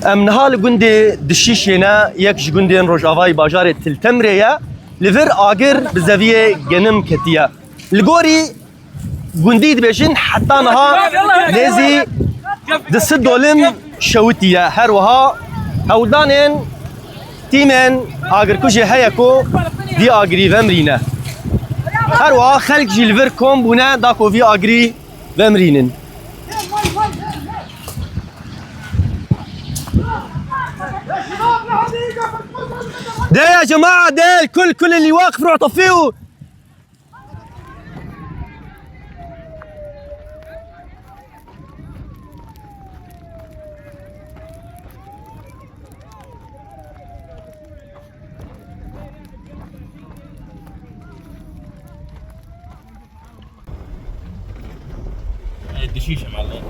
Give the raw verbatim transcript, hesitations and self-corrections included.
Em niha li gundê Dişîşê ne, yek ji gundên rojavayî bajarê Til Temrê ye. Li vir agir bi zeviyê genim ketiye. Li gorî gundî dibêjin heta niha nêzî du sed dolim şewitiye. Her wiha hewldanên tîmên agirkujê heye ku vî agirî vemirîne. Her wiha xelk jî li vir kom bûne da ku vî agirî vemirînin. دي يا جماعة، دي الكل، كل اللي واقف روح طفيه. دشيشة مع الله.